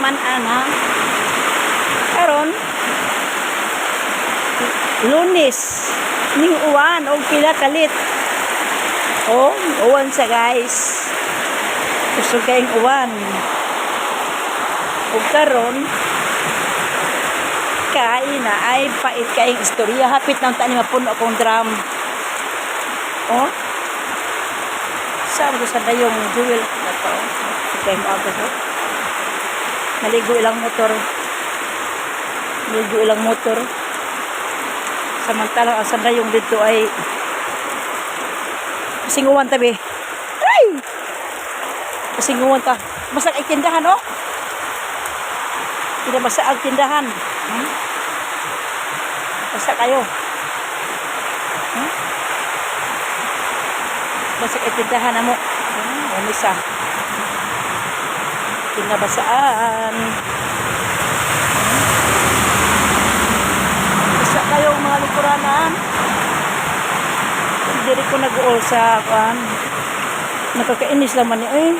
Katiman-an, ha. Karon Lunes ning uwan og pila kalit. Oh, uwan sa, guys. Kusog kayong uwan. Ug karon kay na ay pait kayong istorya. Hapit nang tani mapuno akong drum. Oh. Saan ko sa dayong jewel na pa, oh. Kay mo agos, oh. Naligo ilang motor. Naligo ilang motor. Samantalang ang sandayong dito ay pasinguan tabi. Ay! Pasinguan ta. Basta ay tindahan, oh. Pinabasa ang tindahan. Basta kayo. Basta ay tindahan na mo. Umisa. Pinabasaan. Basta kayo mga likuranan. Diri ko nag-uol sa kuan. Nakakainis naman ni eh.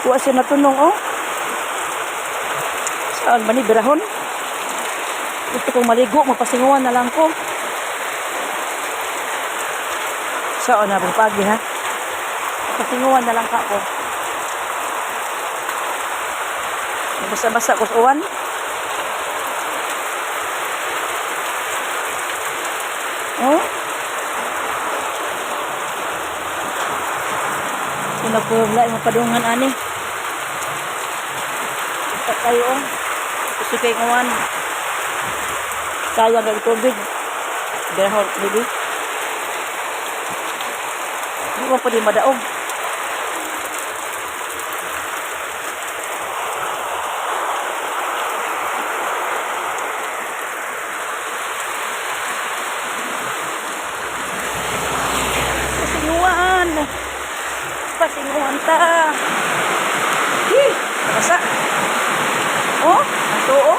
Wa siya natunong, oh. Saan ba ni birahon? Gusto kong maligo, mapasinguan na lang ko. Saan na pagi, ha? Pasinguan na lang ka ko. Basa-basa ko sa uwan. Oh. Una ko wala mapadungan ani. Basta kayo, oh. Gusto kay uwan. Sayang ang tubig. Birahon, bibi. Di mo pa di madaog. Pasinguan. Pasinguan ta. Hi, basa. Oh, ang tuo.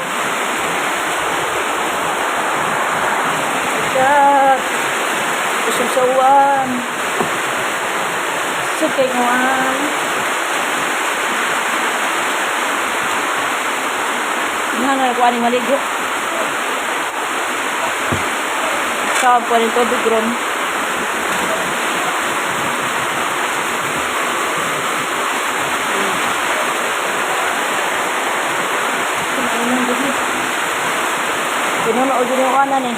God. Kusog sa uwan. Kusog kay uwan. Nga ko aning maligo. Saan po rin tubig ron. Pinuno o yung kanan eh.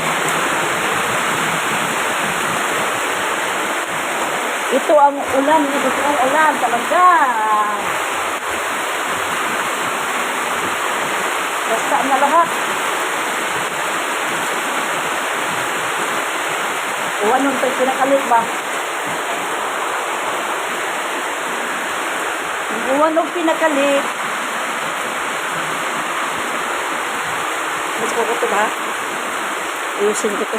Ito ang ulan, ito ang ulan talaga. Basta na lahat. Uwan nung tayo pinakalit ba? Uwan nung pinakalit. Mas ko ito ba? Ayusin ko to.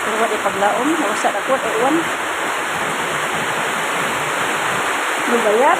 Pero wala paglaom. Nawasa ako at uwan. Ano ba yan?